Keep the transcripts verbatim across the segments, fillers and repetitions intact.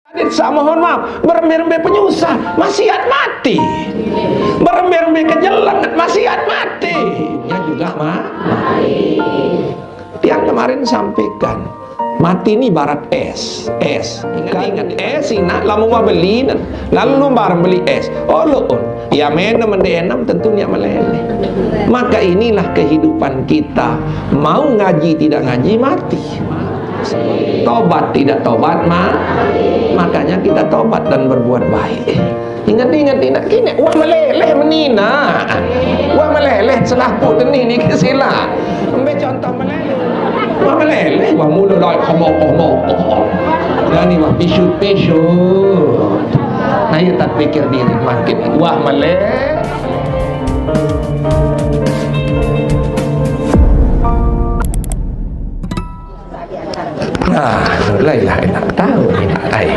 Adit sa, mohon maaf, berembe-rembe penyusah, masiat mati. Berembe-rembe kejelenget, masiat mati. Ya juga, ma-, mati. Tiang kemarin sampaikan, mati ni ibarat es, es. Ingat-ingat, es, inak, lamun mau beli, lalu bareng beli es. Oh, lo, ya, menem, mende enem, tentu niat meleleh. Maka inilah kehidupan kita. Mau ngaji, tidak ngaji, mati. Tobat, tidak tobat, ma-, makanya kita tobat dan berbuat baik. Ingat, ingat, ingat, kini, wah, meleleh menina. Wah, meleleh, selah putih ni, ni ke sila. Ambil contoh meleleh. Wah, meleleh, wah, mula dah, homo, homo, homo. Dan ni, wah, pisut, pisut. Nah, ya, tak pikir diri makin. Wah, meleleh. Nah, la ilaha illallah. Tahu ni, ai.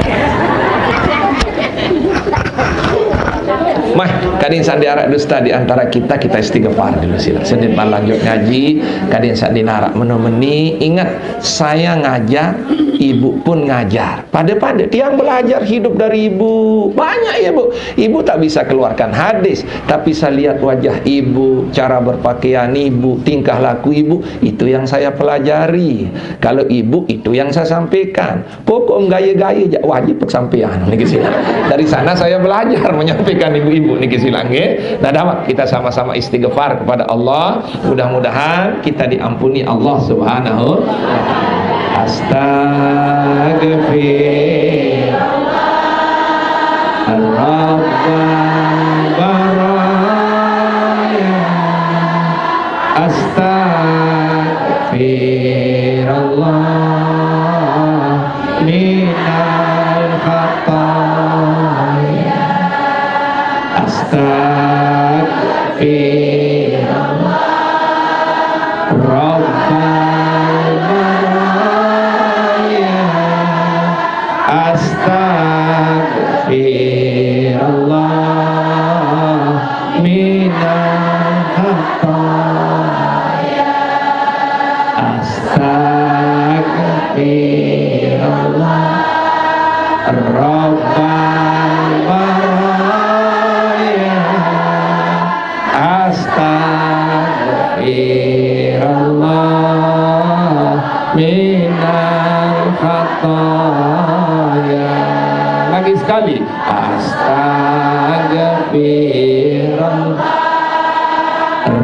Mah, kadin sandi arak dusta di antara kita, kita istighfar dulu sila. Senin malam lanjut ngaji, kadin sandi narak menemani. Ingat, saya ngajar, ibu pun ngajar. Pada-pada tiang belajar hidup dari ibu. Banyak ya, Bu. Ibu tak bisa keluarkan hadis, tapi saya lihat wajah ibu, cara berpakaian ibu, tingkah laku ibu, itu yang saya pelajari. Kalau ibu, itu yang saya sampaikan. Pokok gaya-gaya jak wajib kesampaian niki sila. Dari sana saya belajar menyampaikan ibu-ibu niki sila, nggih. Nah, dapat kita sama-sama istighfar kepada Allah. Mudah-mudahan kita diampuni Allah Subhanahu. Astagfir. Rabbal baraya. Astagfirullah minal khataya. Astagfirullah Rabbal baraya. Astagfirullah minal khataya. Astagfirullah Rabbal baraya. Astagfirullah minal khataya. Lagi sekali. Astagfirullah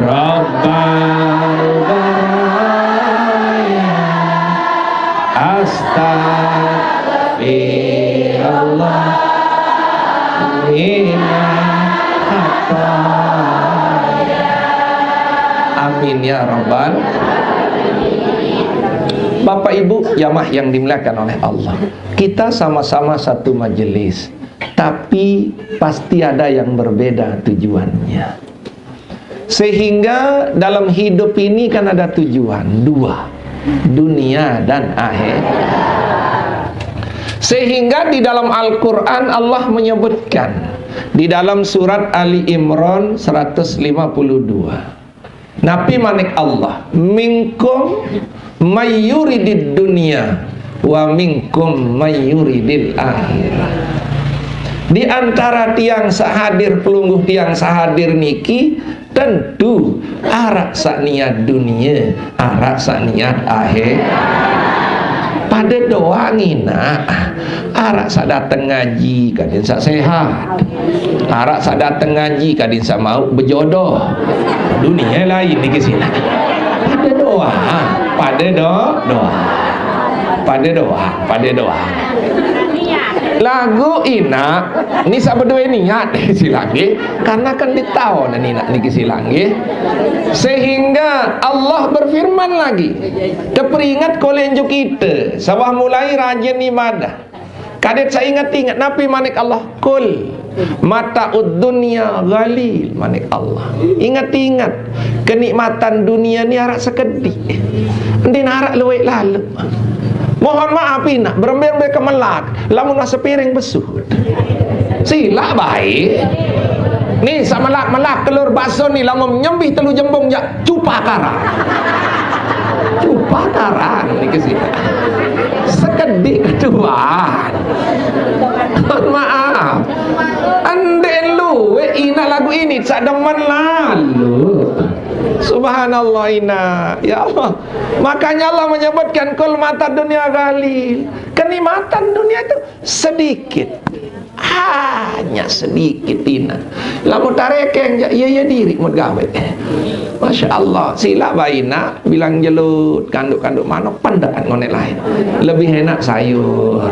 Rabbal baraya. Astagfirullah minal khataya. Amin ya Rabbal. Bapak Ibu jamaah yang dimuliakan oleh Allah, kita sama-sama satu majelis, tapi pasti ada yang berbeda tujuannya. Sehingga dalam hidup ini kan ada tujuan dua, dunia dan akhir. Sehingga di dalam Al-Quran Allah menyebutkan di dalam surat Ali Imran seratus lima puluh dua. Napi manik Allah, "Minkum mayyuridid dunya wa minkum mayyuridil akhirah." Di antara tiang sahadir, pelungguh tiang sahadir niki, tentu arak sak niat dunia, arak sak niat akhir. Pada doang ina, arak sak dateng ngaji, kadin sak sehat. Arak sak dateng ngaji, kadin sak mau bejodoh. Dunia lain niki sila. Pada doang, pada do-, doang. Pada doang, pada doang. Lagu ina, ni sak berdua niat sila nggih. Karena kan ditahu dan ina niki sila nggih. Sehingga Allah berfirman lagi. Teperingat kolenjuk kita, sawah mulai rajin ibadah. Kadit saya ingat-ingat, napi manik Allah? "Kul mataud dunya ghalil," manik Allah. Ingat-ingat, kenikmatan dunia ni arak sekedik. Endi arak luwek lalu. Mohon maaf, ina, berembe-rembe kemelak, lamun wah sepiring besut. Sila baik. Ni, samelak-melak telur bakso ni, lamun nyembih telu jembung jak cupakaran. Cupakaran niki sih. Sekedik keduaan. ini, sak demen lalu. Subhanallah, ina. Ya Allah. Makanya Allah menyebutkan, "Kul mata dunia galil." Kenikmatan dunia itu sedikit. Hanya sedikit, ina. Lamun tarekeng, ya, ya, ya diri mut gawe. Masya Allah. Sila baina, bilang jelut, kanduk-kanduk manok, pandekan ngonek lain. Lebih enak sayur.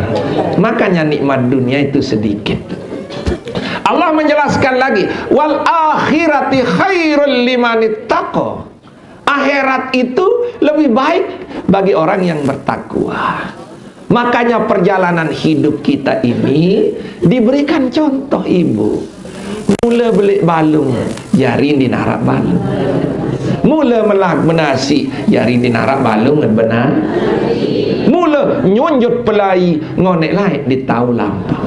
Makanya nikmat dunia itu sedikit. Allah menjelaskan lagi, "Wal akhirati khairul limanittaqo." Akhirat itu lebih baik bagi orang yang bertakwa. Makanya perjalanan hidup kita ini diberikan contoh, Ibu. Mula belik balung, jari di narak balung. Mula melag menasi, jari di narak balung benar. Mula nyunjut pelai, ngonek lain di tau lampau.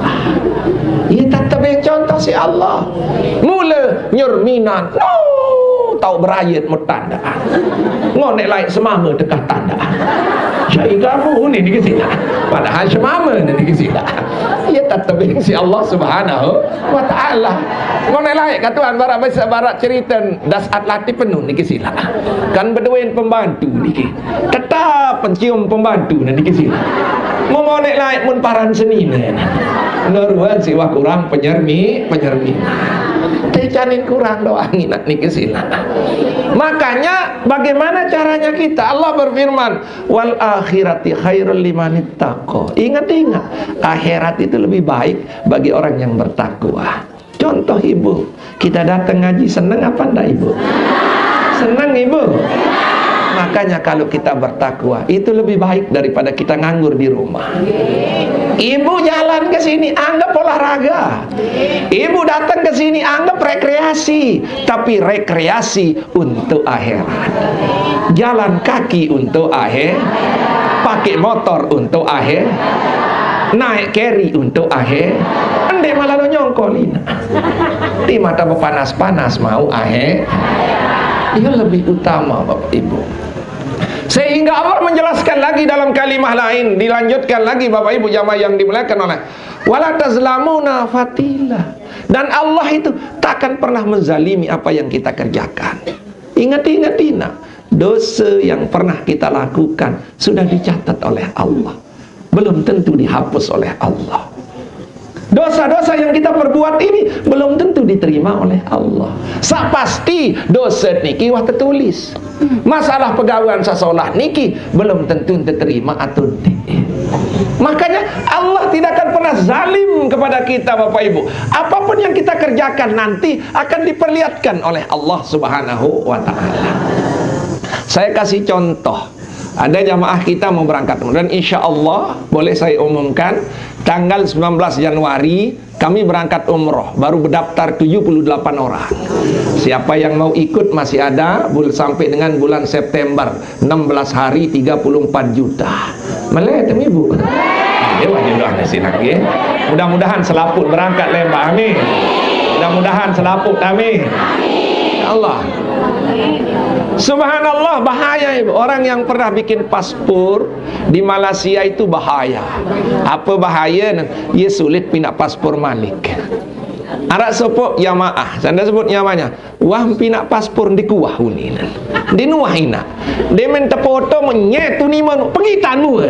Ia tetap yang contoh si Allah. Mula nyurminan, no, tau berayat mutandaan. Ngonek lain semama tekah tandaan. Syai kamu ni dikit sila. Padahal semama ni dikit sila. Ia tetap yang si Allah Subhanahu wa Ta'ala. Ngonek lain kata Tuhan barat, barat cerita, das atlet penuh ni kisila. Kan berduit pembantu niki. Tetap pencium pembantu niki sila. Mengonek lain mun paran seni ni. Neruan siwa kurang penyermi, penyermi. Tecanin kurang doang nak niki sila. Makanya bagaimana caranya kita? Allah berfirman, "Wal akhirati khairul limanittaqo." Ingat-ingat, akhirat itu lebih baik bagi orang yang bertakwa. Contoh, Ibu, kita datang ngaji, seneng apa ndak, Ibu? Seneng, Ibu. Makanya kalau kita bertakwa, itu lebih baik daripada kita nganggur di rumah. Ibu jalan ke sini, anggap olahraga. Ibu datang ke sini, anggap rekreasi. Tapi rekreasi untuk akhirat. Jalan kaki untuk akhir. Pakai motor untuk akhir. Naik keri untuk akhir. Ndek malah lo nyongkol ina. Di mata berpanas-panas mau akhir. Ia lebih utama, Bapak Ibu. Sehingga Allah menjelaskan lagi dalam kalimah lain, dilanjutkan lagi, Bapak Ibu jamaah yang dimuliakan oleh, "Wala tazlamuna fatila." Dan Allah itu takkan pernah menzalimi apa yang kita kerjakan. Ingat-ingat ina, dosa yang pernah kita lakukan sudah dicatat oleh Allah. Belum tentu dihapus oleh Allah. Dosa-dosa yang kita perbuat ini belum tentu diterima oleh Allah. Sak pasti dosa niki wah tertulis. Masalah pegawaian sasolah niki belum tentu diterima atau tidak. Makanya Allah tidak akan pernah zalim kepada kita, Bapak Ibu. Apapun yang kita kerjakan nanti akan diperlihatkan oleh Allah Subhanahu wa Ta'ala. Saya kasih contoh. Ada jamaah kita mau berangkat umroh, dan insya Allah boleh saya umumkan, tanggal sembilan belas Januari kami berangkat umroh, baru berdaftar tujuh puluh delapan orang. Siapa yang mau ikut masih ada, bul sampai dengan bulan September, enam belas hari, tiga puluh empat juta. Melihat, Ibu. Dia wajib doa nasi lagi. Mudah-mudahan selaput berangkat lembah. Amin. Mudah-mudahan selaput. Amin. Ya Allah. Subhanallah, bahaya, Ibu. Orang yang pernah bikin paspor di Malaysia itu bahaya. Apa bahaya? Ia sulit pindah paspor malik. Arak sopok jamaah, sanda sebut nyamanya. Wah, pindah paspor di kuah uni. Di nuah ina. Dia minta foto menyet tu ni manu, pengitan mua.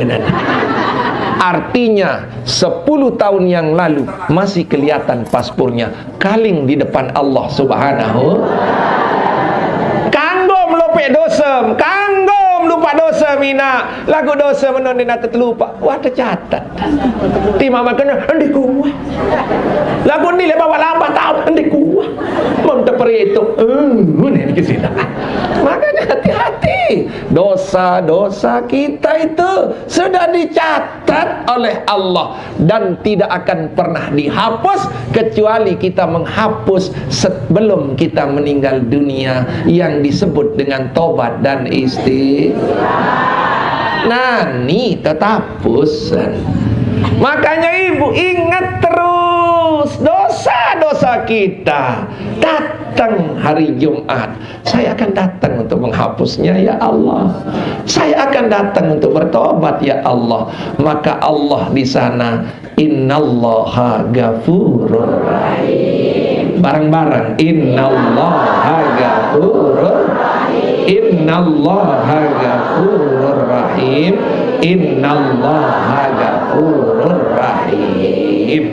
Artinya, sepuluh tahun yang lalu masih kelihatan paspornya. Kaling di depan Allah Subhanahu. Kanggom lopek dosa, kanggom lupa dosa mina. Lagu dosa menonde nata terlupa. Wah, tercatat. Ti mama kena, "Endi kuah." Lagu ni lepas berapa tahun, "Endi kuah." Mun terperhitung, eh, ni ke sila. Makanya hati-hati. Dosa-dosa kita itu sudah dicatat oleh Allah dan tidak akan pernah dihapus kecuali kita menghapus sebelum kita meninggal dunia, yang disebut dengan tobat dan istighfar. Nah, ni tetap bosan. Makanya, Ibu, ingat terus dosa-dosa kita. Datang hari Jumat, saya akan datang untuk menghapusnya, ya Allah. Saya akan datang untuk bertobat, ya Allah. Maka Allah di sana, "Innallaha ghafurur rahim." Bareng-bareng. Innallaha ghafurur, innallaha ghafurur rahim, innallaha ghafurur rahim.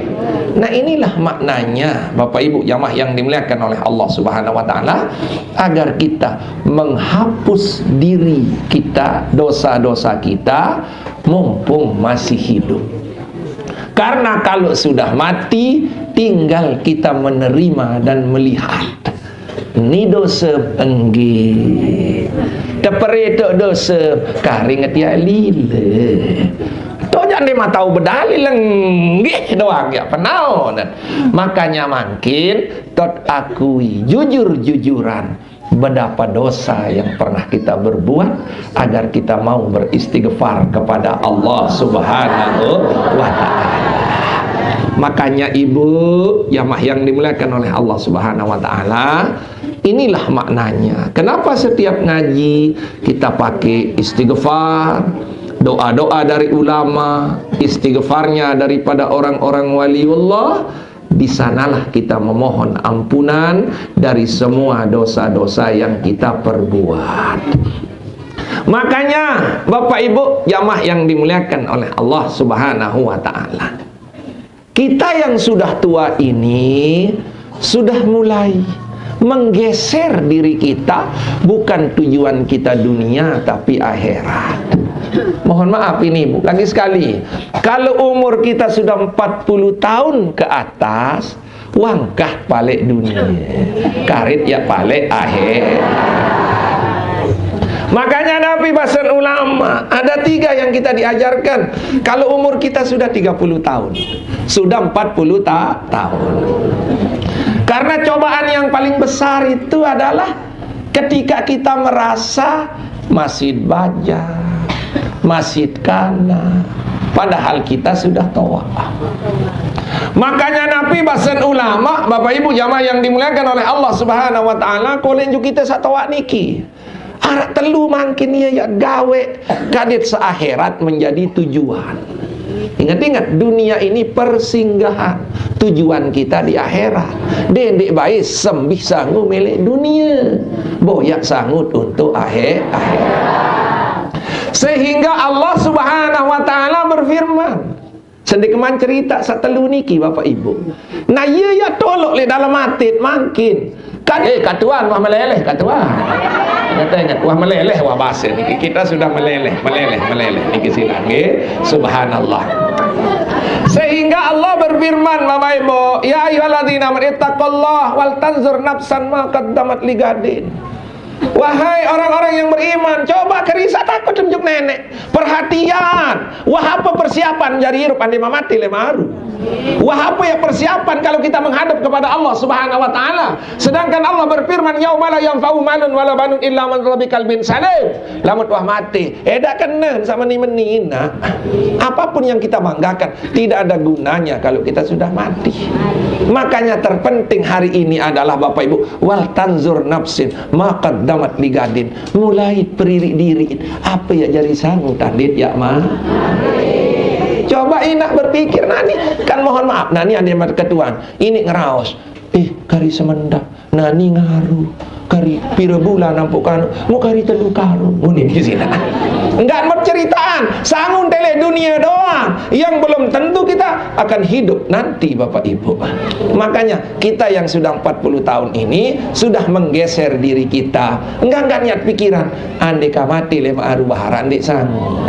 Nah, inilah maknanya, Bapak Ibu jamaah yang dimuliakan oleh Allah Subhanahu wa Ta'ala, agar kita menghapus diri kita, dosa-dosa kita, mumpung masih hidup. Karena kalau sudah mati, tinggal kita menerima dan melihat. Ni dosa, enggih. Tepere tok dosa, karing atiak lile. Tok jande matau bedalil, enggih doang ya penau. Makanya mangkin tot akui jujur-jujuran betapa dosa yang pernah kita berbuat, agar kita mau beristighfar kepada Allah Subhanahu wa Ta'ala. Makanya, ibu jamaah yang dimuliakan oleh Allah Subhanahu wa Ta'ala, inilah maknanya kenapa setiap ngaji kita pakai istighfar, doa-doa dari ulama, istighfarnya daripada orang-orang waliullah. Di sanalah kita memohon ampunan dari semua dosa-dosa yang kita perbuat. Makanya, Bapak Ibu jamaah yang dimuliakan oleh Allah Subhanahu wa Ta'ala, kita yang sudah tua ini sudah mulai menggeser diri kita, bukan tujuan kita dunia tapi akhirat. Mohon maaf ini, Bu, lagi sekali, kalau umur kita sudah empat puluh tahun ke atas, wangkah palek dunia, karit ya palek akhir. Makanya Nabi basen ulama, ada tiga yang kita diajarkan kalau umur kita sudah tiga puluh tahun, sudah empat puluh ta tahun. Karena cobaan yang paling besar itu adalah ketika kita merasa masih bajang, masih kana, padahal kita sudah toa. Makanya Nabi basen ulama, Bapak Ibu jamaah yang dimuliakan oleh Allah Subhanahu wa Ta'ala, kolenju kita satoa niki. Arak telu mangkin ia ya gawe kadit seakhirat menjadi tujuan. Ingat-ingat, dunia ini persinggahan. Tujuan kita di akhirat. Dendik baik sembih sangu milik dunia. Boyak sangut untuk akhir akhirat. Sehingga Allah Subhanahu wa Ta'ala berfirman, sendikeman cerita satelu niki, Bapak Ibu. Nah, iya ya tolok le dalam atit mangkin. Kan, eh, katuan, wah meleleh, katuan. Ingat, ingat, wah meleleh, wah bahasa niki. Kita sudah meleleh, meleleh, meleleh. Niki silang, nggih. Subhanallah. Sehingga Allah berfirman, Bapak Ibu, "Ya ayyuhalladzina amanu ittaqullaha wal tanzur nafsan ma qaddamat ligadin." Wahai orang-orang yang beriman, coba kerisa takut tunjuk nenek. Perhatian, wah apa persiapan jari hirup ande mamati le maru. Wah apa ya persiapan kalau kita menghadap kepada Allah Subhanahu wa Ta'ala. Sedangkan Allah berfirman, "Yauma la yanfa'u malun wala banun illa man qalbin salim." Lamun wah mati, eh, dak kena sama ni meni, nah. Apapun yang kita banggakan, tidak ada gunanya kalau kita sudah mati. Makanya terpenting hari ini adalah, Bapak Ibu, wal tanzur nafsin ma qaddamat ligadin. Mulai peririk diri, apa ya jari sangu tandit ya ma. Coba inak berpikir, nani kan mohon maaf, nani ada yang ketuan, ini ngeraos, ih, kari semenda, nani ngaru, kari pira bulan nampuk kanu, mau kari telu karung, muni di sini. Enggak mau ceritaan, sangun tele dunia doang, yang belum tentu kita akan hidup nanti, Bapak Ibu. Makanya kita yang sudah empat puluh tahun ini sudah menggeser diri kita. Enggak, enggak niat pikiran, andai ka mati le maru bahara ndik sangu.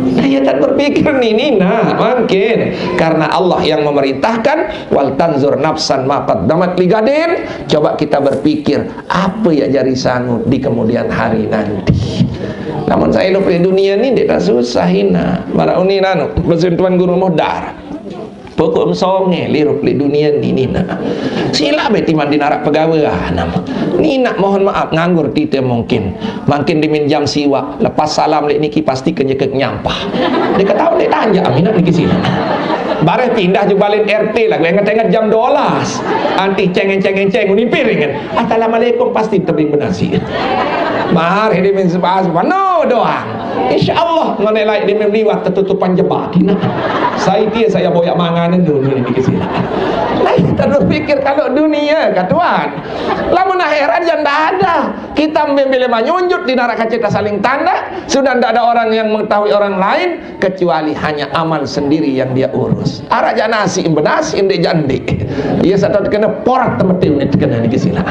Saya tak berpikir nini, nah, mungkin karena Allah yang memerintahkan, "Wal tanzur nafsan ma qaddamat ligadin." Coba kita berpikir, apa ya jari sangu di kemudian hari nanti. Namun saya hidup di dunia ni, dia susah ina. Marah uni nanu, besin Tuan Guru Muhdar. Pokok mesonge lirup di dunia ni, nina. Sila beti mandi narak pegawean. Nina mohon maaf, nganggur tite mungkin. Mungkin dimin jam siwak, lepas salam lek niki pasti kenyekek nyampah. Dia ketawa dek tanja, minat niki sini. Bareh pindah jubalin R T lah, gue inget-inget jam dua belas. Anti cengeng-cengeng ceng, uni piring kan. Assalamualaikum, pasti tebing benasi. Mahar hidi min sebas, no doang. Insya Allah, ngonek laik di liwat tertutupan jebak. Nah, saya dia saya boyak mangan dulu di sini. Nah, kita dulu Pikir kalau dunia, ka Tuhan. Lamun akhirat, ya ndak ada. Kita membela manyunjut di neraka, kita saling tanda. Sudah ndak ada orang yang mengetahui orang lain kecuali hanya amal sendiri yang dia urus. Arak jak nasi, imbe nasi, indik jak indik. Iya, satu kena porak temeti unit kena niki sila.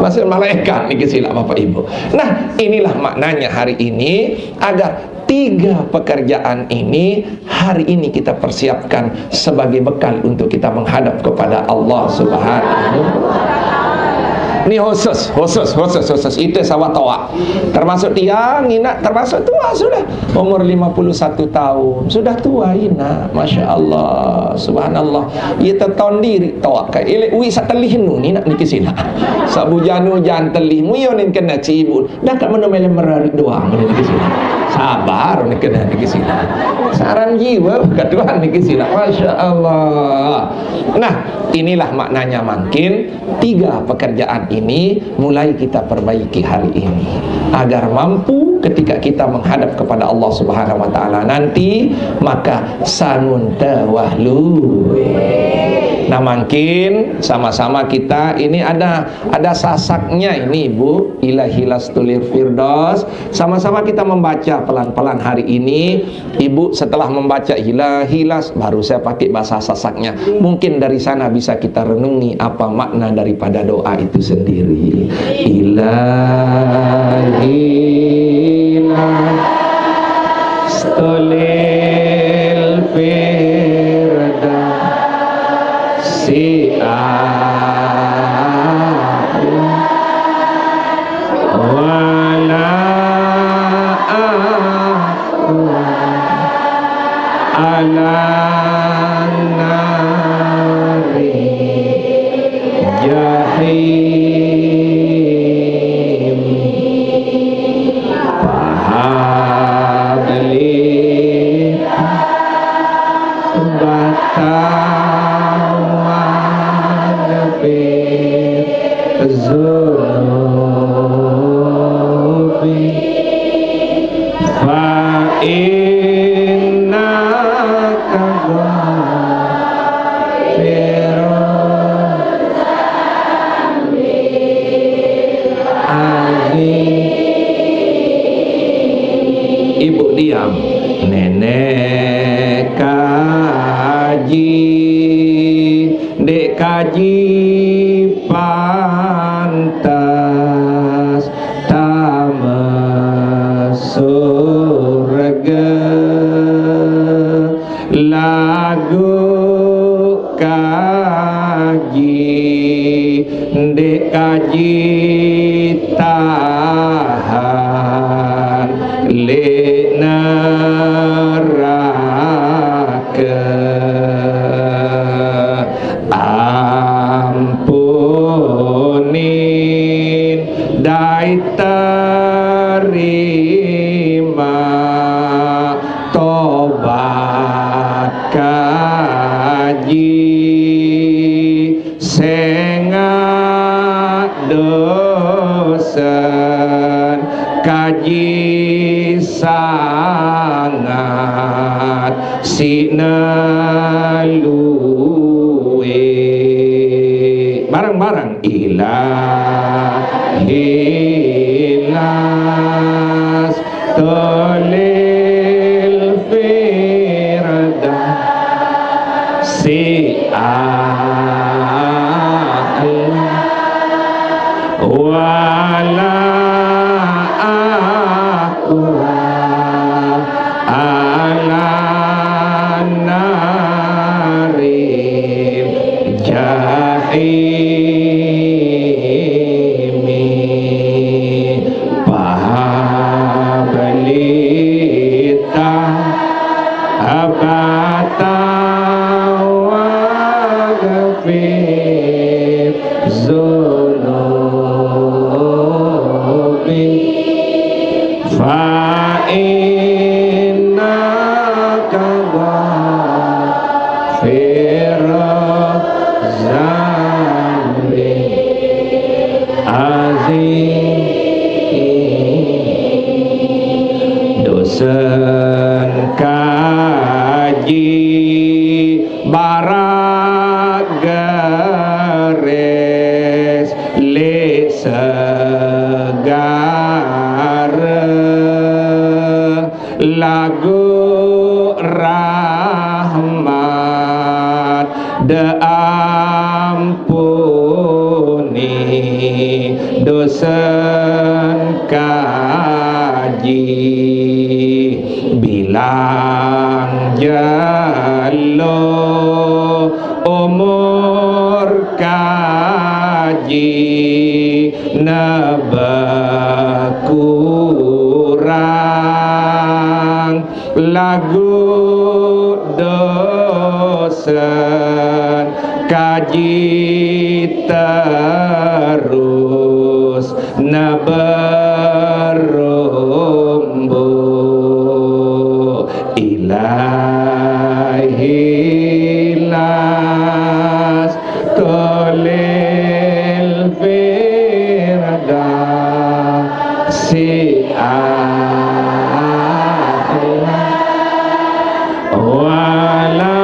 Masuk malaikat niki sila, Bapak Ibu. Nah, inilah maknanya hari ini, agar tiga pekerjaan ini hari ini kita persiapkan sebagai bekal untuk kita menghadap kepada Allah Subhanahu. Ini khusus, khusus, khusus, khusus. Itu sawah toa. Termasuk tiang, inak, termasuk tua sudah. Umur lima puluh satu tahun. Sudah tua, inak. Masya Allah, subhanallah. Ia teton diri toa. Kayak ilek wi satelih nu ni nak niki sila. Sabu janu jan telih. Muyo nin kena cibun. Dah kat mana mele merari doang ni niki sila. Sabar ni kena niki sila. Saran jiwa ka Tuhan niki sila. Masya Allah. Nah, inilah maknanya mangkin tiga pekerjaan ini mulai kita perbaiki hari ini agar mampu ketika kita menghadap kepada Allah Subhanahu wa taala nanti, maka sangun tawahlu. Nah, mangkin sama-sama kita ini ada ada sasaknya ini, Ibu, Ilahilas Tulir Firdaus. Sama-sama kita membaca pelan-pelan hari ini. Ibu setelah membaca Ilahilas, baru saya pakai bahasa Sasaknya. Mungkin dari sana bisa kita renungi apa makna daripada doa itu sendiri. Ilahilas Tulir Firdaus. Si a'la wala aqwa ala nari jahim. Fahabli Ibu diam. Nenek kaji, dek kaji pantas tama surga. Lagu kaji, dek kaji tahan lek neraka. Ampunin dai terima tobat kaji, sengak dosen kaji sangat si nelue. Bareng-bareng. Ilahilas Tulir Firdaus. Si a'la wala aqwa ala naril jahimi. Pahabli ta abata waghfir zunubi. Fa innaka ghafiruz zam Diampuni dosen kaji, bilang jelo umur kaji nebe kurang. Lagu dosen kaji terus neberumbu. Ilahi las tolil firda si ahla wala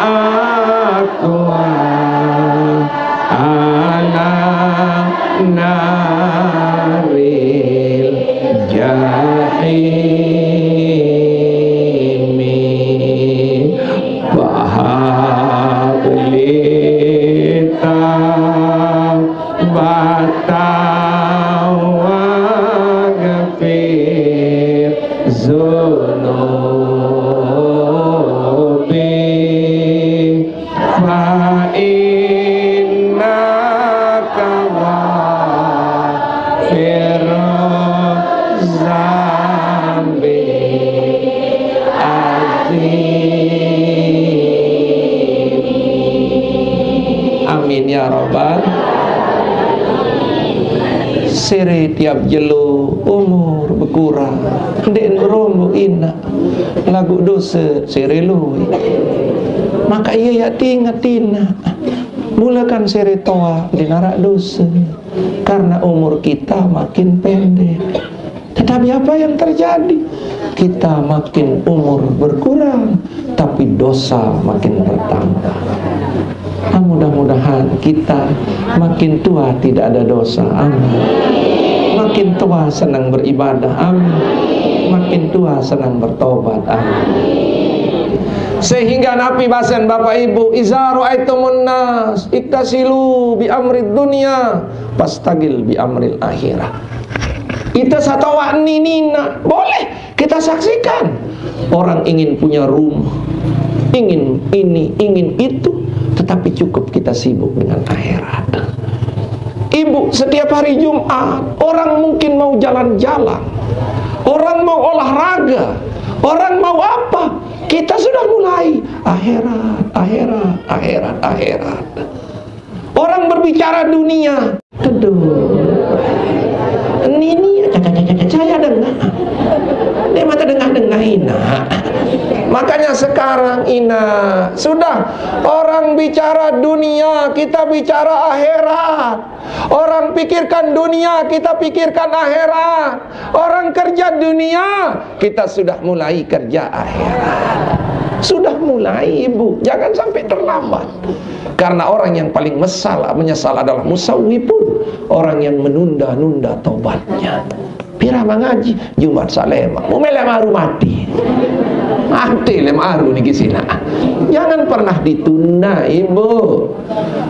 aqwa ala naril jahimi. Fahab li taubatan waghfir dzunubi, fa innaka ghafiruz dzambi azim. Amin ya rabbal. Sere tiap jelo umur bekurang, ndeqen berombo ina, laguq dose sere lueq. Maka ie yaq tinget ina, mule kan sere toaq ndeq naraq dose, karena umur kita makin pendek. Tetapi apa yang terjadi? Kita makin umur berkurang, tapi dosa makin bertambah. Nah, mudah-mudahan kita makin tua tidak ada dosa. Amin. Makin tua senang beribadah. Amin. Makin tua senang bertobat. Amin. Sehingga napi basen Bapak Ibu, "Iza ra'aitumun nas iktasilu bi amrid dunya, fastagil bi amril akhirah." Ite satoaq nini, nah, boleh kita saksikan. Orang ingin punya rumah, ingin ini, ingin itu, tetapi cukup kita sibuk dengan akhirat. Ibu, setiap hari Jumat, orang mungkin mau jalan-jalan, orang mau olahraga, orang mau apa, kita sudah mulai akhirat, akhirat, akhirat, akhirat. Orang berbicara dunia, teduh. Ini, ini, saya dengar. Dia mata dengah-dengah ina. Makanya sekarang ina, sudah, orang bicara dunia, kita bicara akhirat. Orang pikirkan dunia, kita pikirkan akhirat. Orang kerja dunia, kita sudah mulai kerja akhirat. Sudah mulai, Ibu. Jangan sampai terlambat. Karena orang yang paling mesal, menyesal adalah musawwifun, orang yang menunda-nunda tobatnya. Pira mengaji, Jumat saq lemaq. Mume leq maru mati. Mati leq maru niki sinaq. Jangan pernah ditunda, Ibu.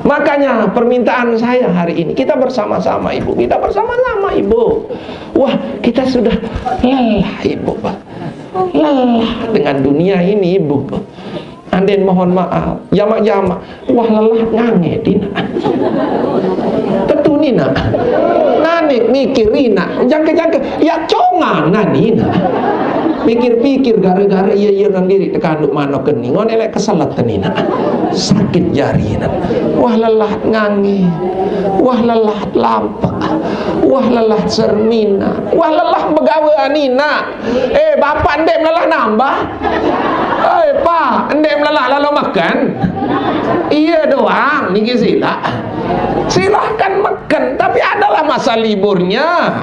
Makanya permintaan saya hari ini, kita bersama-sama, Ibu. Kita bersama-sama, Ibu. Wah, kita sudah lelah, Ibu. Lelah dengan dunia ini, Ibu. Andin mohon maaf, jamak-jamak, wah lelah ngange, Dina. Tetu nina. Nani mikir ina, jangke-jangke, ya congan nani ina. Pikir-pikir gara-gara iya, iya nang diri tekanduk manok keni, ngon elek keselet nina. Sakit jari ina. Wah lelah ngange. Wah lelah lampak. Wah lelah cermina. Wah lelah begawe nina. Eh, bapak ndeq melelah nambah. Eh, Pak, ndeq melelah lalo meken. Iya doang niki silaq. Silahkan meken, tapi adalah masa liburnya.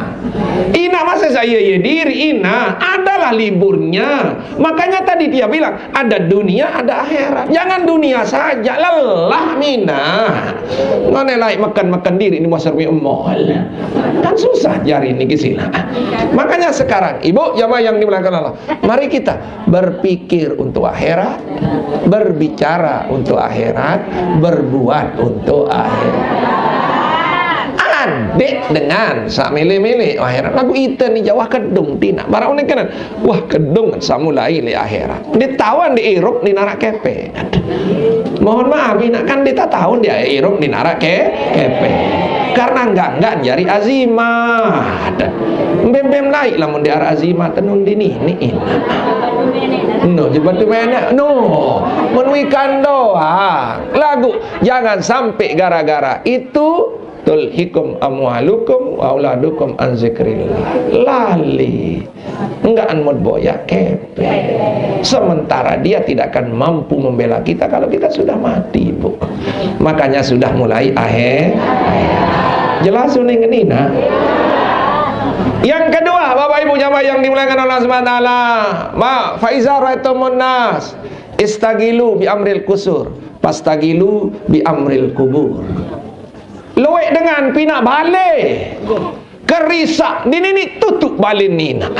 Ina masih saya ya diri ina, ada Lah liburnya. Makanya tadi dia bilang, ada dunia, ada akhirat. Jangan dunia saja, lelah mina. Ngone lai makan-makan diri ni masar mi emol. Kan susah jari ni ke sila. Makanya sekarang, ibu jamaah yang dimuliakan Allah, mari kita berpikir untuk akhirat, berbicara untuk akhirat, berbuat untuk akhirat. Adik dengan sak mele-mele akhirat. Lagu ita ni jawah kedung tina. Barang unik kanan. Wah, kedung samulai le akhirat. Ditawan diirup di narak kepe. Mohon maaf, ina kan ditatawan dia irup di narak ke kepe. Karena enggak-enggak jari azimah. Bem-bem naik lamun di arah azimah tenun di ni, ni ina. No, jebatu mana? No, menuikan doa. Lagu, jangan sampai gara-gara itu tulhikum amwalukum wa auladukum an zikrillah. Lali. Enggak anmut boya kepe. Sementara dia tidak akan mampu membela kita kalau kita sudah mati, Bu. Makanya sudah mulai akhir. Jelas uning ini, nah. Yang kedua, Bapak Ibu jamaah yang dimuliakan Allah Subhanahu wa taala, ma faiza raitumun nas istagilu bi amril kusur, pastagilu bi amril kubur. Luwek dengan pina bale. Kerisak di nini tutup bale nina.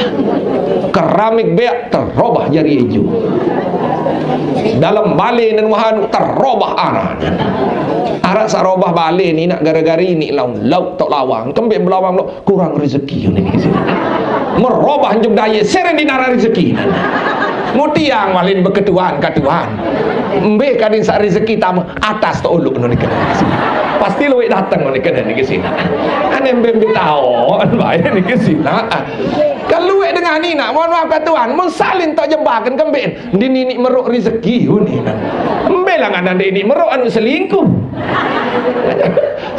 Keramik beak terobah jari ijo. Dalam bale nan wahan terobah arah. Arak sarobah bale nina gara-gara ini laun lauk tok lawang. Kembek belawang lo kurang rezeki ni. Merobah njuk daya seren di nara rezeki. Mutiang walin beketuan katuan. Mbe kadin sa rezeki tama atas to uluk no ni kena. Pasti luwek datang no ni kena ni ke sina. Ane mbe mbe tao, an bae ni ke sina. Kalau luwek dengan ni nak, mohon maaf katuan, mun salin to jebakan kembe. Di nini meruk rezeki ni. Mbe langan ande ini meruk anu selingkuh.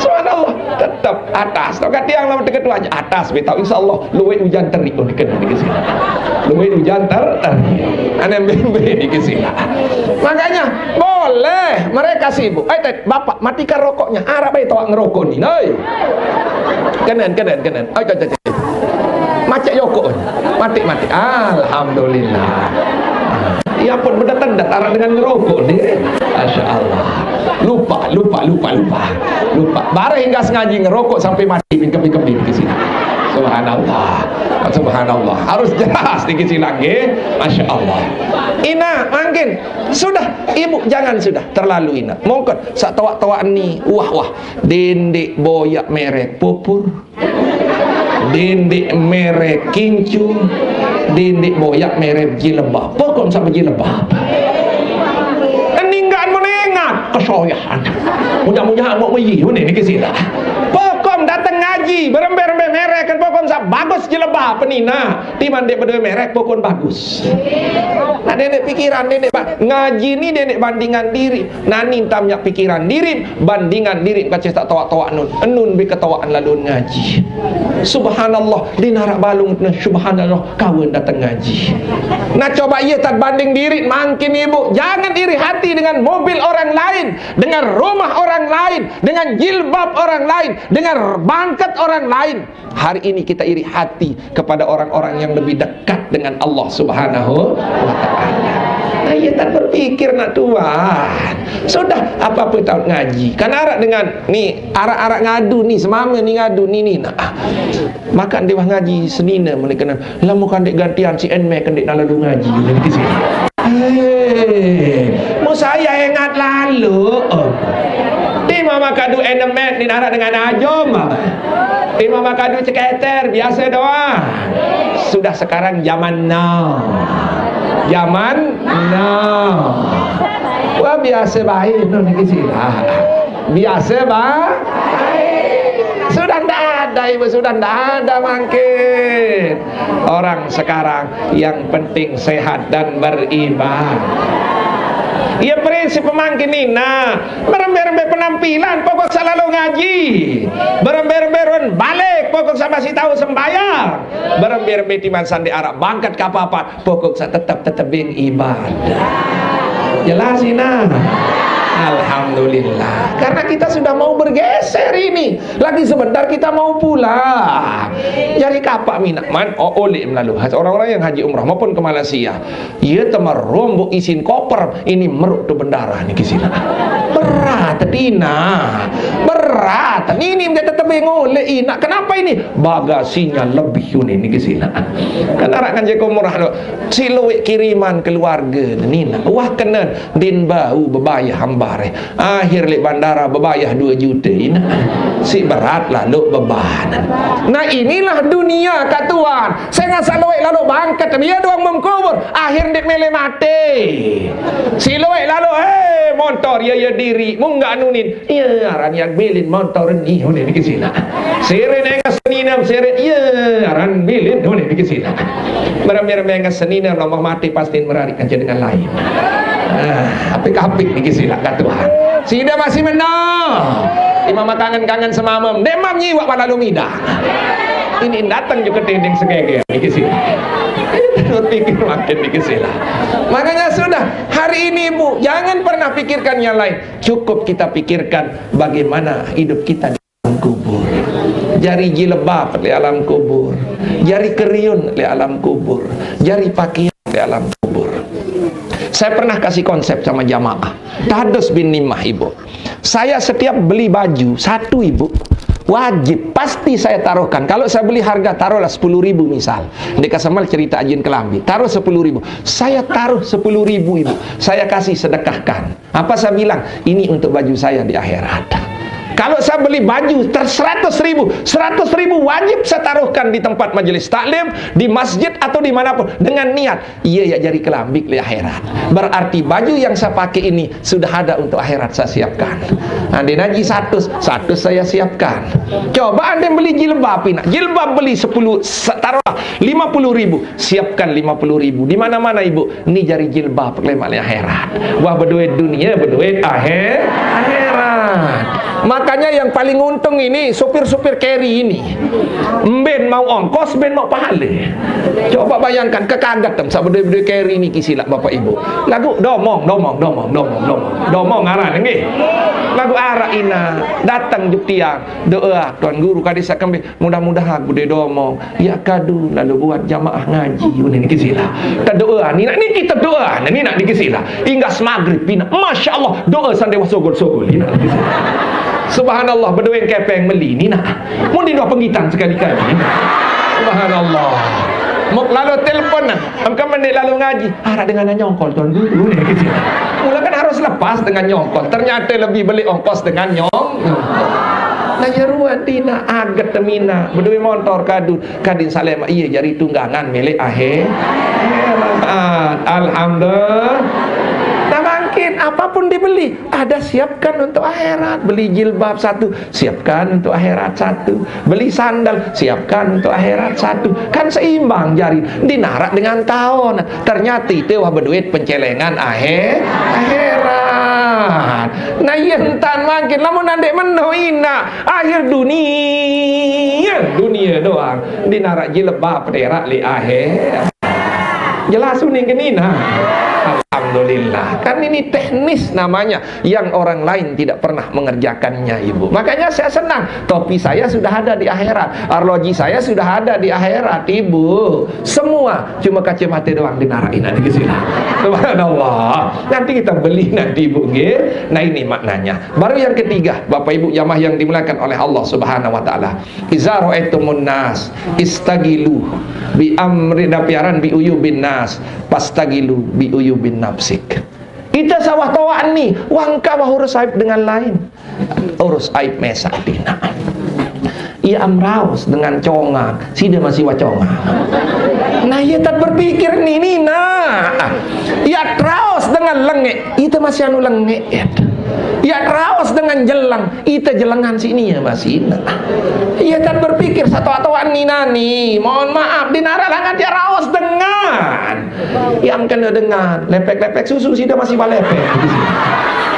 Subhanallah, tetap atas. Tau katiang lama tengah tuan atas betau, insyaallah luwek hujan terik pun kena di sini. Luwek hujan ter terik. Ane mbe-mbe di sini. Makanya boleh mereka sibuk. Eh, tet, bapak matikan rokoknya. Arab bae tawak ngerokok ni. Noi. Kenen, kenen, kenen. Ai, tet, tet, tet. Macet jokok. Mati, mati. Alhamdulillah. Ia pun benda tendat arah dengan ngerokok ni. Masya Allah. Lupa, lupa, lupa, lupa. Lupa. Bareh hingga sengaji ngerokok sampai mati. Bingkem-bingkem di sini. Subhanallah. Subhanallah. Harus jelas di sini lagi. Masya Allah. Ina, mangkin. Sudah, ibu jangan sudah. Terlalu ina. Mongkot. Sak tawak-tawak ni. Wah, wah. Dendik boyak merek pupur. Dendik merek kincu. Dendik boyak merek jilbab. Pokok sama jilbab. Eninggan menengat kesoyahan. Mudah-mudahan mau meyi ni ni ke sila. Pokok datang ngaji, berembe-rembe merek kan pokok sa bagus jilbab penina. Timan dek berdua merek pokok bagus. Nah, dendik pikiran dendik ba- ngaji ni dendik bandingan diri. Nani tamnya pikiran diri, bandingan diri kacis tak tawak-tawak nun. Enun bi ketawaan lalu ngaji. Subhanallah, di narak balung nun, subhanallah, kawan datang ngaji. Nah, coba ia tak banding diri, mangkin ibu, jangan iri hati dengan mobil orang lain, dengan rumah orang lain, dengan jilbab orang lain, dengan bangkat orang lain. Hari ini kita iri hati kepada orang-orang yang lebih dekat dengan Allah Subhanahu wa taala. Nah, ia tak berpikir nak tuan. Sudah apa-apa tahu ngaji. Kan arak dengan ni, arak-arak ngadu ni, semama ni ngadu ni ni nak. Makan dewah ngaji senina mereka kena. Lama kan dek gantian si Enmek kan dek nak lalu ngaji ni di sini. Eh, mau saya ingat lalu. Oh. Di mama kadu enemet ni arak dengan ajom. Di mama kadu ceketer biasa doa. Sudah sekarang zaman now. Zaman now. Wah, biasa baik no ni sila. Biasa baik. Sudah ndak ada ibu, sudah ndak ada mangkin. Orang sekarang yang penting sehat dan beribadah. Ya prinsip pemangkin ni nah, berembe-rembe penampilan pokok selalu ngaji. Berembe-rembe run balik pokok sama si tahu sembayang. Berembe-rembe timan sandi arak bangkat ke apa-apa pokok sa tetap tetebing ibadah. Jelas ina. Alhamdulillah. Karena kita sudah mau bergeser ini. Lagi sebentar kita mau pulang. Jadi kapak minak man, oh, oleh melalui orang-orang yang haji umrah maupun ke Malaysia. Ia temerombok isin koper, ini meruk tu bendara ni kisila. Berat, Dina. Berat. Ini dia tetap ngoleh inak. Kenapa ini? Bagasinya lebih ni, ni kisila. Kan arak kan jeko murah tu. Siluik kiriman keluarga ni nak. Wah kena din bau bebayah ambar. Akhir lek bandara bebayah dua juta ina. Si berat lalu beban. Nah, inilah dunia, kat tuan. Saya ngasa luik lalu bangkat. Dia doang mengkubur. Akhir ndik mele mati. Si luik lalu, eh, montor ya, ya diri. Munggah nunin. Ya, aran yang bilin montor ni. Udah dikit sila. Seret dengan seninam, seret. Ya, aran bilin. Udah dikit sila. Merem-merem dengan seninam, lama mati pasti merarikan dengan lain. Ah, apik-apik ni kisila kat Tuhan. Sida masih menang. Imam kangen-kangen semamam. Demam nyiwak pala lumida. Ini datang juga tending segege ni kisila. Pikir makin ni kisila. Makanya sudah, hari ini, Bu, jangan pernah pikirkan yang lain. Cukup kita pikirkan bagaimana hidup kita di alam kubur. Jari jilbab di alam kubur. Jari keriun di alam kubur. Jari pakaian di alam kubur. Saya pernah kasih konsep sama jamaah. Tahdus bin Nimah, Ibu. Saya setiap beli baju satu, Ibu, wajib pasti saya taruhkan. Kalau saya beli harga, taruhlah sepuluh ribu misal. Dia kasih mal cerita ajin kelambi. Taruh sepuluh ribu. Saya taruh sepuluh ribu, Ibu. Saya kasih sedekahkan. Apa saya bilang? Ini untuk baju saya di akhirat. Kalau saya beli baju ter-, seratus ribu, seratus ribu wajib saya taruhkan di tempat majelis taklim, di masjid atau dimanapun, dengan niat, iya ya jari kelambik di akhirat. Berarti baju yang saya pakai ini sudah ada untuk akhirat saya siapkan. Nah, di naji satu, satu saya siapkan. Coba anda beli jilbab ini, jilbab beli sepuluh, se-, taruhlah lima puluh ribu, siapkan lima puluh ribu. Di mana-mana, Ibu, ni jari jilbab lemak le akhirat. Wah, berduit dunia, berduit akhir, akhirat. Makanya yang paling untung ini supir-supir carry ini. Mben mau ongkos, mben mau pahala. Coba bayangkan, kekaget tem, sab berduit-berduit carry ni kisilak Bapak Ibu. Lagu domong, domong, domong, domong, domong. Domong ngaran, nggih. Lagu arak ina, datang juk tiang. Doa, Tuan Guru kadis akan be-, mudah-mudahan gede domong. Ya kadu lalu buat jamaah ngaji. Udah ni kisila. Kita doa, ni nak ni kita doa, ni nak ni kisila. Hingga semaghrib, ni nak. Masya Allah, doa sande wah sogol-sogol, ni nak ni kisila. Subhanallah, berdoa kepeng meli, ni nak. Mun di doa penggitan sekali-kali. Subhanallah. Muk lalu telepon nah. Engkau mendek lalu ngaji. Harap dengan nyongkol Tuan Guru ni kisila. Mula kan harus lepas dengan nyongkol. Ternyata lebih beli ongkos dengan nyong. Nah, ya ruan tina aget temina. Berdua motor kadun. Kadin Saleh, iya jari tunggangan milik akhir. Alhamdulillah. Nah, bangkit, apapun dibeli, ada siapkan untuk akhirat. Beli jilbab satu, siapkan untuk akhirat satu. Beli sandal, siapkan untuk akhirat satu. Kan seimbang jari. Dinarak dengan tahun. Ternyata itu wah berduit pencelengan akhir, akhirat. Nah, iya entan makin. Lamun andek meno ina. Akhir dunia, dunia doang. Dinarak jilbab peterak li akhir. Jelas uning ke nina. Alhamdulillah. Kan ini teknis namanya yang orang lain tidak pernah mengerjakannya, Ibu. Makanya saya senang. Topi saya sudah ada di akhirat. Arloji saya sudah ada di akhirat, Ibu. Semua. Cuma kacamata doang dinarakin nanti ke sini. Subhanallah. Nanti kita beli nanti, Ibu, nggih. Nah, ini maknanya. Baru yang ketiga, Bapak Ibu jamaah yang dimuliakan oleh Allah Subhanahu wa taala. Iza ra'aitumun nas istagilu bi amri dapiaran bi uyubin nas pastagilu bi uyubin nafsik. Kita sawah toa ni, wangka wah urus aib dengan lain. Urus aib mesak dina. Ia amraus dengan congang, sida masih wacongang. Nah, ia tak berpikir ni, ni, nah. Ia traus dengan lengek, kita masih anu lengek. Ia traus dengan jelang, kita jelengan sini ya masih. Nah. Ia tak berpikir satu atuan ni nani. Mohon maaf, dinara langan dia raus dengan. Yang kena dengan lepek-lepek susu sida masih balepek.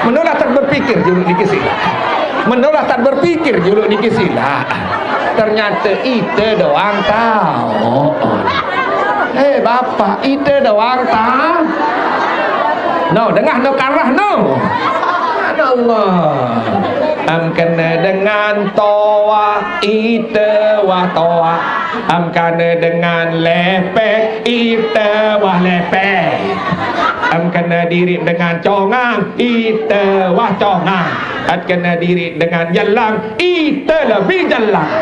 Menolah tak berpikir juluk niki sila. Menolah tak berpikir juluk niki sila. Ternyata ite doang tahu. Eh, bapak, ite doang tahu. No, dengah no karah no. Allah. Am kena dengan toa, ite wah toa. Am kena dengan lepeh, ite wah lepeh. Am kena diri dengan congang, ite wah congang. At kena diri dengan jelang, ite lebih jelang.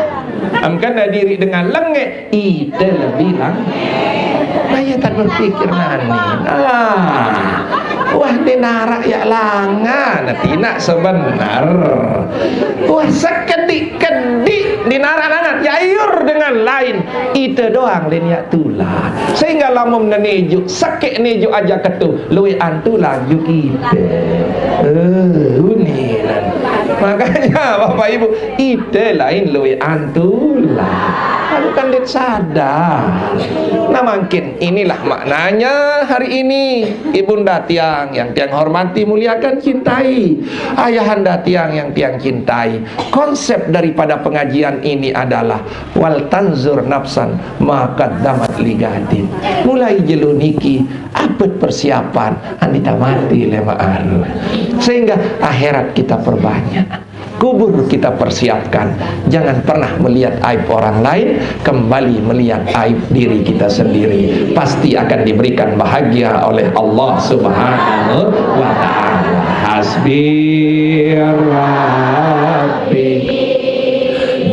Am kena diri dengan lengek, ite lebih lang. Maya tak berpikir nani. Ah. Wah, di narak ya langan, tinak sebenar. Wah, sekedik-kedik di narak langan, ya iur dengan lain. Ite doang lain ya tulah. Sehingga lamun nenejuk, sekek nejuk aja ketu, luwe antu laju ite. Eh, uninan. Makanya Bapak Ibu, ite lain luwe antu lah. Lalu kan dit sadar. Nah, mungkin inilah maknanya hari ini, Ibunda tiang yang tiang hormati, muliakan, cintai, Ayahanda tiang yang tiang cintai. Konsep daripada pengajian ini adalah wal tanzur nafsan ma qaddamat ligadin. Mulai jelo niki, apet persiapan, andita mati lema aru. Sehingga akhirat kita perbanyak. Kubur kita persiapkan. Jangan pernah melihat aib orang lain, kembali melihat aib diri kita sendiri. Pasti akan diberikan bahagia oleh Allah Subhanahu wa Ta'ala. Hasbi Rabbi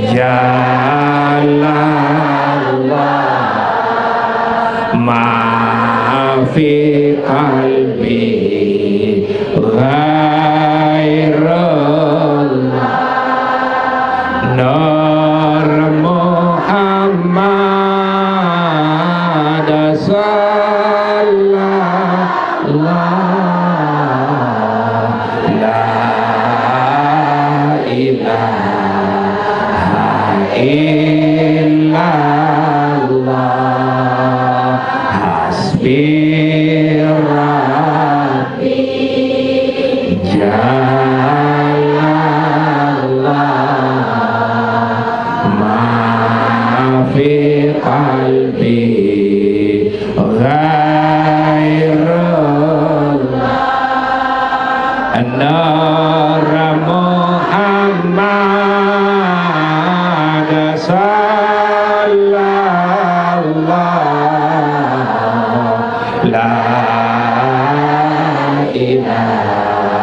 Jalallah, ma fi qalbi ghairullah. Nur Muhammad sallallahu, la ilaha illallah. Hasbi Rabbi Jalallah, ma fi qalbi ghairullah. Nur Muhammad sallallahu, la ilaha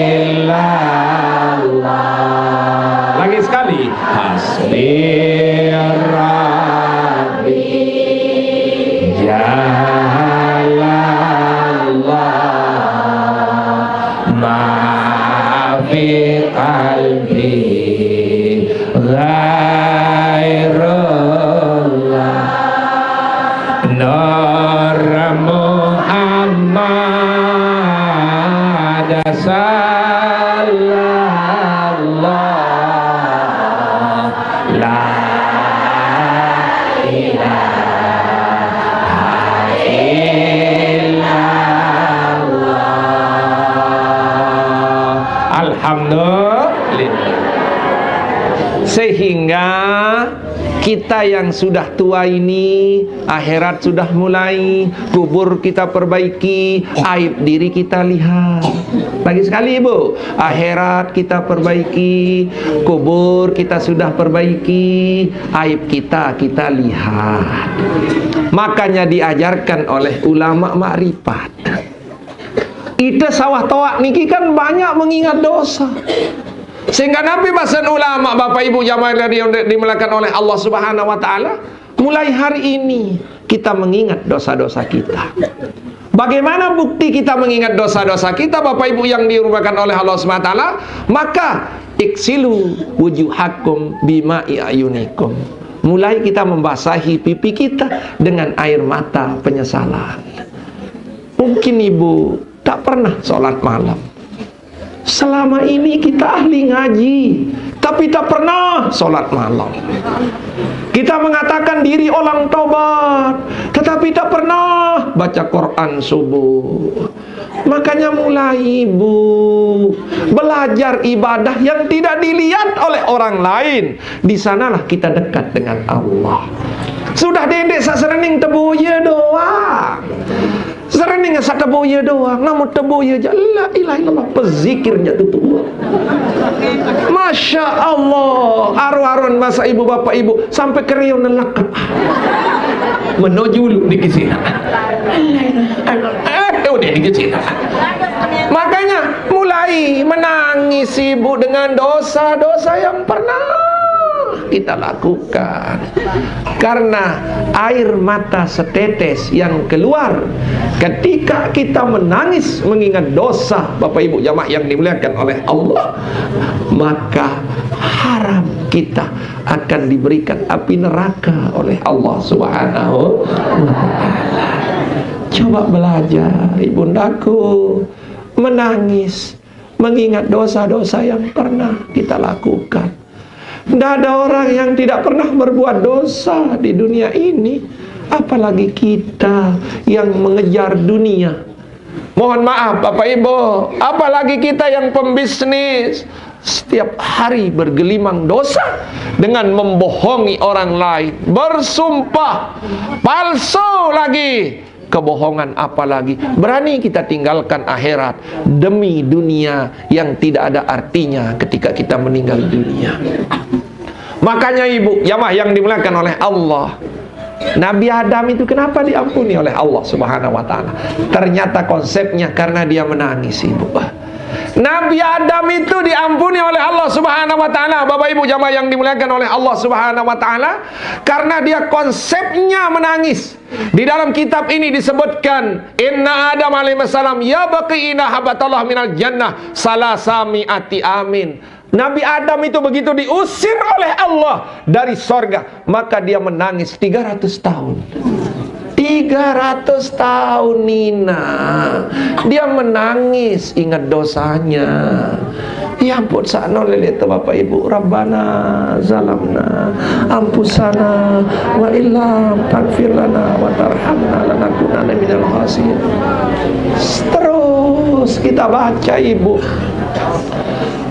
illallah. Lagi sekali. Hasbi Rabbi Jalallah, ma fi qalbi ghairullah. Nur Muhammad sallallahu, la ilaha illallah. Alhamdulillah. Sehingga kita yang sudah tua ini, akhirat sudah mulai, kubur kita perbaiki, aib diri kita lihat. Lagi sekali, Ibu, akhirat kita perbaiki, kubur kita sudah perbaiki, aib kita kita lihat. Makanya diajarkan oleh ulama makrifat. Ite sawah toak niki kan banyak mengingat dosa. Sehingga napi basen ulama, Bapak Ibu jamaah yang dimuliakan oleh Allah Subhanahu wa Ta'ala, mulai hari ini kita mengingat dosa-dosa kita. Bagaimana bukti kita mengingat dosa-dosa kita, Bapak Ibu yang dimuliakan oleh Allah Subhanahu wa Ta'ala? Maka, iksilu wujuhakum bima'i ayunikum. Mulai kita membasahi pipi kita dengan air mata penyesalan. Mungkin ibu tak pernah sholat malam. Selama ini kita ahli ngaji, tapi tak pernah sholat malam. Kita mengatakan diri orang tobat, tetapi tak pernah baca Quran subuh. Makanya mulai, ibu, Belajar ibadah yang tidak dilihat oleh orang lain. Di sanalah kita dekat dengan Allah. Sudah dendek sak serening teboya doang. Serening sak teboya doang. Namun teboya je, la ilaha illallah, pezikir je tutup. Masya Allah. Aron-aron masa ibu bapak ibu sampai keriun nelakap. Menuju lu di sini. Eh, udah di sini. Makanya mulai menangis ibu dengan dosa-dosa yang pernah kita lakukan. Karena air mata setetes yang keluar ketika kita menangis mengingat dosa, Bapak Ibu jamaah yang dimuliakan oleh Allah, maka haram kita akan diberikan api neraka oleh Allah Subhanahu wa Ta'ala. Coba belajar, ibundaku, menangis mengingat dosa-dosa yang pernah kita lakukan. Tidak ada orang yang tidak pernah berbuat dosa di dunia ini, apalagi kita yang mengejar dunia. Mohon maaf, Bapak Ibu, apalagi kita yang pembisnis, setiap hari bergelimang dosa dengan membohongi orang lain, bersumpah palsu lagi, kebohongan apalagi. Berani kita tinggalkan akhirat demi dunia yang tidak ada artinya ketika kita meninggal dunia. Makanya ibu jamaah yang dimuliakan oleh Allah, Nabi Adam itu kenapa diampuni oleh Allah Subhanahu wa Ta'ala? Ternyata konsepnya karena dia menangis, ibu. Nabi Adam itu diampuni oleh Allah Subhanahu wa Ta'ala, Bapak Ibu jamaah yang dimuliakan oleh Allah Subhanahu wa Ta'ala, karena dia konsepnya menangis. Di dalam kitab ini disebutkan, inna Adam alaihissalam yabki ina habatallah minal jannah salasamiati amin. Nabi Adam itu begitu diusir oleh Allah dari sorga, maka dia menangis tiga ratus tahun. Tiga ratus tahun, Nina. Dia menangis ingat dosanya. Ya ampun, sakno lele tu Bapak Ibu. Rabbana zalamna anfusana wa illam taghfir lana wa tarhamna lanakunanna minal khasirin. Terus kita baca, Ibu.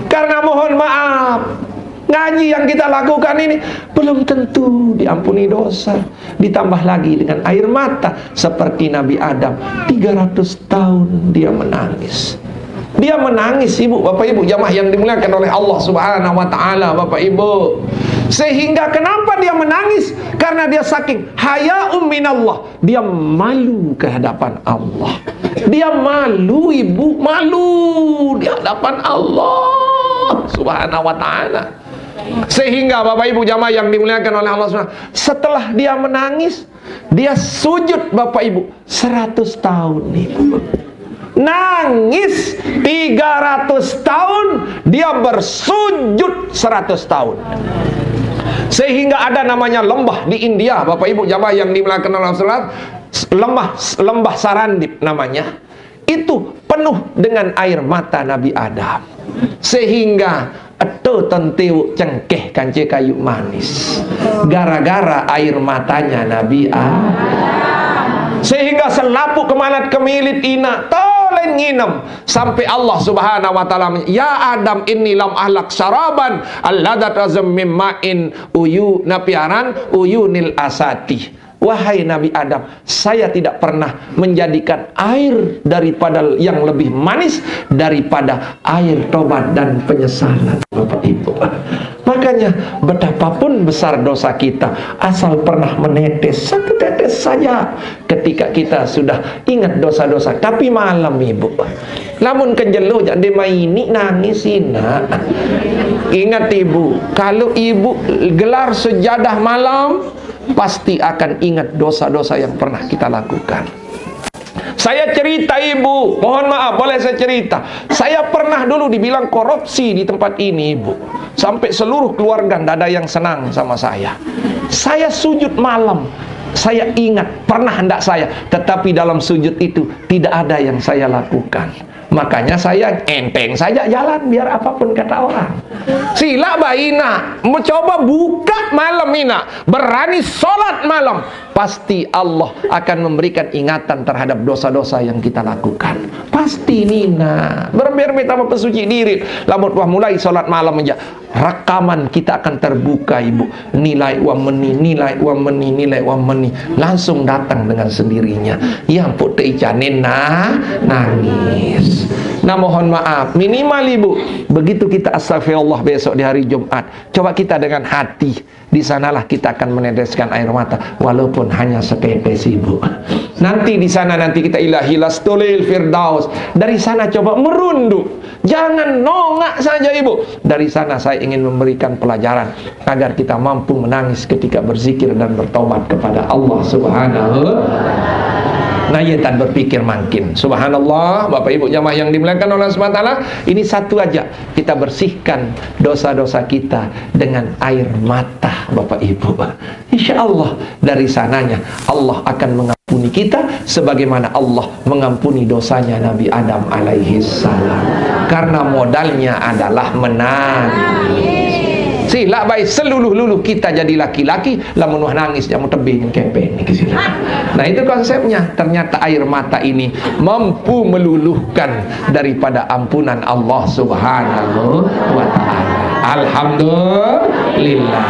Karena mohon maaf, ngaji yang kita lakukan ini belum tentu diampuni dosa. Ditambah lagi dengan air mata seperti Nabi Adam. Tiga ratus tahun dia menangis. Dia menangis, ibu, bapak ibu, jamaah yang dimuliakan oleh Allah Subhanahu wa Ta'ala, bapak ibu. Sehingga kenapa dia menangis? Karena dia saking haya minallah, dia malu ke hadapan Allah. Dia malu, ibu, malu di hadapan Allah Subhanahu wa Ta'ala. Sehingga bapak ibu jamaah yang dimuliakan oleh Allah Subhanahu, setelah dia menangis, dia sujud, bapak ibu, seratus tahun, ibu. Nangis tiga ratus tahun, dia bersujud seratus tahun. Sehingga ada namanya lembah di India, bapak ibu jamaah yang dimuliakan oleh Allah, lembah, lembah Sarandip namanya. Itu penuh dengan air mata Nabi Adam. Sehingga eto tentewuk cengkeh kance kayu manis. Gara-gara air matanya Nabi Adam. Sehingga selapuk kemalat kemilit ina tolen nginem. Sampai Allah Subhanahu wa Ta'ala, ya Adam, inni lam ahlak syaraban alladhat azam mimmain uyu napiaran uyunil asati. Wahai Nabi Adam, saya tidak pernah menjadikan air daripada yang lebih manis daripada air tobat dan penyesalan, Bapak Ibu. Makanya, betapapun besar dosa kita, asal pernah menetes satu tetes saja ketika kita sudah ingat dosa-dosa. Tapi malam, Ibu, lamun kejelo jak dia maini nangis ina. Ingat, Ibu, kalau Ibu gelar sejadah malam, pasti akan ingat dosa-dosa yang pernah kita lakukan. Saya cerita, ibu, mohon maaf, boleh saya cerita? Saya pernah dulu dibilang korupsi di tempat ini, ibu. Sampai seluruh keluarga ndak ada yang senang sama saya. Saya sujud malam, saya ingat pernah ndak saya, tetapi dalam sujud itu tidak ada yang saya lakukan. Makanya saya enteng saja jalan, biar apapun kata orang. Sila bayi nak, mencoba buka malam ini, berani sholat malam, pasti Allah akan memberikan ingatan terhadap dosa-dosa yang kita lakukan. Pasti nina. Berembe-rembe tambah pesuci diri. Lamun wah mulai sholat malam aja, rekaman kita akan terbuka, Ibu. Nilai wah meni, nilai wah meni, nilai wah meni. Langsung datang dengan sendirinya. Yang putih janin nah, nangis. Nah, mohon maaf, minimal, Ibu, begitu kita astagfirullah besok di hari Jumat, coba kita dengan hati, di sanalah kita akan meneteskan air mata, walaupun hanya setetes, Ibu. Nanti di sana, nanti kita ilahi lastulil firdaus. Dari sana coba merunduk. Jangan nongak saja, Ibu. Dari sana saya ingin memberikan pelajaran agar kita mampu menangis ketika berzikir dan bertobat kepada Allah Subhanahu. Nah, ya, tan berpikir makin. Subhanallah, Bapak Ibu jamaah yang dimuliakan Allah Subhanahu wa taala, ini satu aja. Kita bersihkan dosa-dosa kita dengan air mata, Bapak Ibu. Insya Allah, dari sananya Allah akan mengampuni kita sebagaimana Allah mengampuni dosanya Nabi Adam alaihi salam. Karena modalnya adalah menangis. Sila baik seluluh-luluh kita jadi laki-laki, lamun wah nangis, jamu tebing kepeng niki sila. Nah, itu konsepnya. Ternyata air mata ini mampu meluluhkan daripada ampunan Allah Subhanahu wa taala. Alhamdulillah.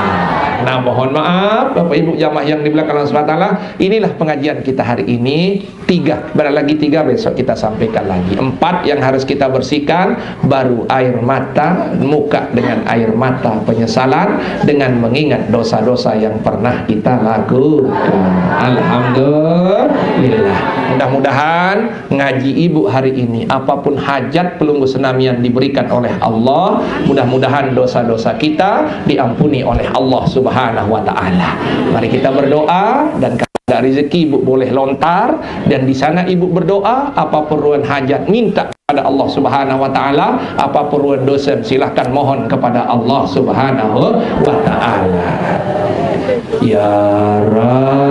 Nah, mohon maaf, Bapak Ibu jamaah yang dimuliakan Allah Subhanahu wa taala, inilah pengajian kita hari ini. Tiga, berapa lagi tiga, besok kita sampaikan lagi. Empat yang harus kita bersihkan, baru air mata, muka dengan air mata penyesalan, dengan mengingat dosa-dosa yang pernah kita lakukan. Alhamdulillah. Mudah-mudahan ngaji Ibu hari ini, apapun hajat pelungguh senamian diberikan oleh Allah, mudah-mudahan dosa-dosa kita diampuni oleh Allah Subhanahu wa taala. Mari kita berdoa, dan kalau ada rezeki, Ibu boleh lontar, dan di sana Ibu berdoa, apa perluan hajat, minta kepada Allah Subhanahu wa taala, apa perluan dosa, silahkan mohon kepada Allah Subhanahu wa taala. Ya Rabbi.